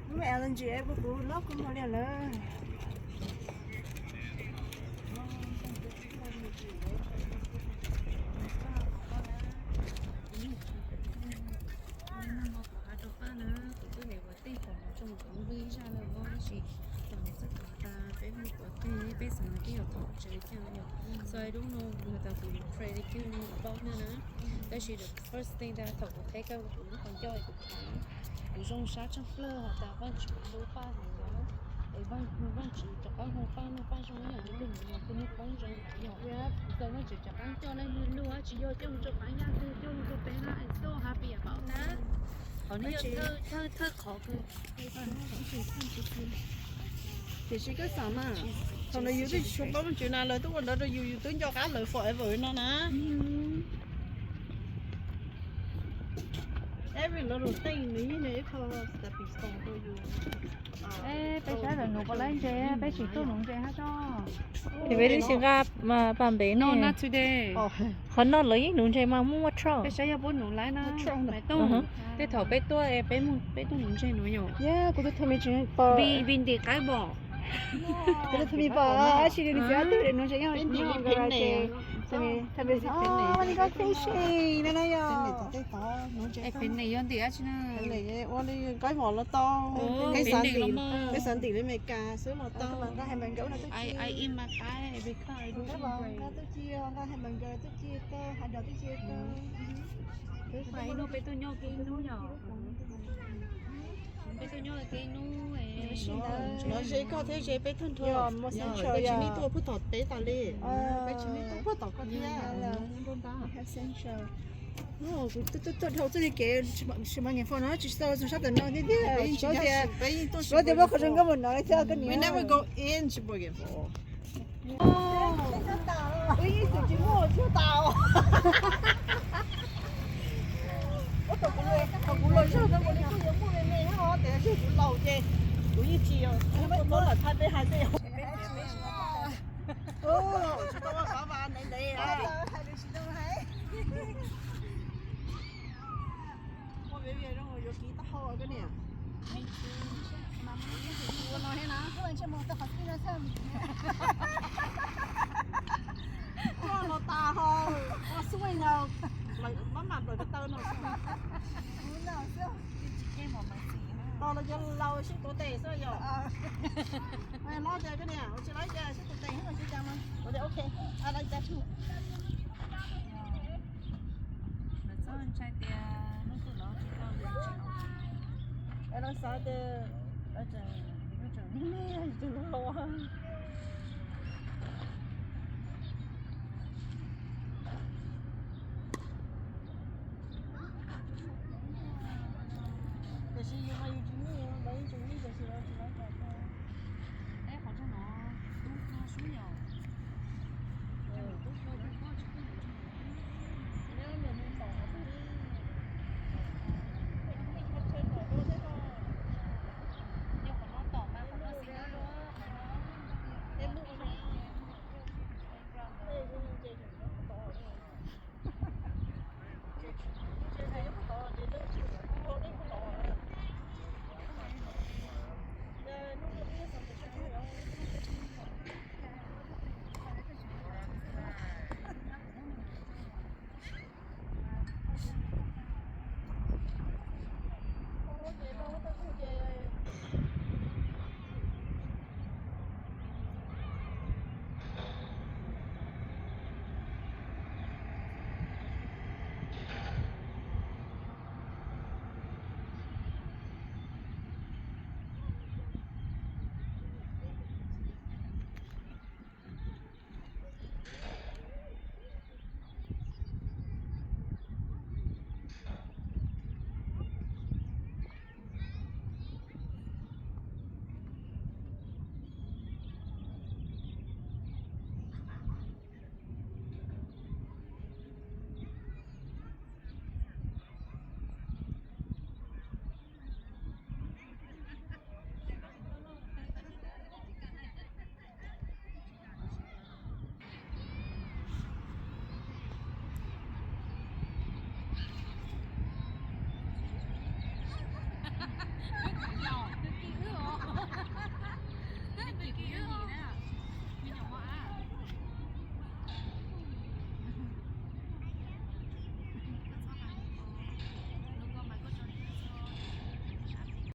Lub L N G app kuv loj kub nkaus li lawm. Kuv twb niam ua tej pom mus tsoo kuv ib zaj lawm os, tab sis thaum niam txawj tuav tas peb mus tuav tej peb xav no twb yuav thov tsev thiab yom. So I don't know, nws tas kuv pray li twg nws paub thiab na. Tab sis the first thing that thaum kuv qheb kawg kuv lub qhov ncauj kuv pom, kuv zoo sab tshaj plaws has tas Vaajtswv lub paj hauv no, es Vaajtswv rov qab hu paj no paj zoo yom, tus mus no tus niag poob zoo yom. So Vaajtswv rov qab coj leej niag luag tsis yog coj mus rau qab yaj, coj mus rau peb na, I'm so happy about that. Qhov no yog thawj thawj qhov kawg. Tiam sis koj xav mas, thaum ntawd yus twb tsis paub Vaajtswv na, lawv twb ua ntawd rau yus, yus twb nco qab lawv forever no na. Every little thing nws yeej yog ib qho stepping stone rau yus. Peb sab ntawm nuv puas laib ntses, peb tsis tuaj nuv ntses hab tso. Es peb twb tsis nqa paj npem ne. Qhov no lawv yeej nuv ntses mas muaj muaj tro. Peb saib yog puab nuv laib na. Tej thaum peb tuaj es peb mus peb tuaj nuv ntses nuav yom. Kuv tus thaj me tsis pom. Vim ntim qaib npom. Kuv tus thaj me pom dab tsi li, nws txiv ob tug nuv ntses yog ntim li phev nes. Thaj me, thaj me, oh, nws koj fishing no na yom. Es phev nes yog ntim dab tsi na? Ua li qaib npom los tau. Peb xav ntim li Amelikas xwb los tau. Nqa hamburger tuaj ci, nqa hamburger tuaj ci tau, hot dog tuaj ci tau. Peb tuaj nyob kiag ib hnub yom. Peb tuaj nyob kiag ib hnub. Nov ze koj thiab ze peb tug nrho. Peb tsis nij tuaj puag tom peb tas li. Peb tsis nij tuaj puag tom koj thiab. Kuv tuaj dhau txoj niag kev tsis muaj nyias fo no tsis tau txog sab tom no thiab tiag. Tsis paub tias, tsis paub tias muaj qhov zoo nkauj npaum no li thiab koj niam. Web never go in, tsis muaj nyias fo. Wb ib txwm tsis muaj tsis tas. Thaum kuv los zog no kuv li kuj yuav muaj me me thiab os, tiam sis kuv laus ces kuv yeej tsis muab lawm thaij peb hais tej. Tsis tau ua qhov vas ntev ntev. Ua me me zoo yuav kiv taub hau koj niam. Ua no thiab na. Ua no tas ho, ua xub no, mab mam nplaws ko taw no. Tos los yog laus sib tuav tes xwb yom. Los ces koj niam ua tsis laib ces sib tuav tes xwb los tsis cas mas ua tias ok, a laib cas tshum. Lawv txhob ntshai tias hnub twg los tsis tau, lawv xav tias lawv tseem, lawv tseem me me tseem laus.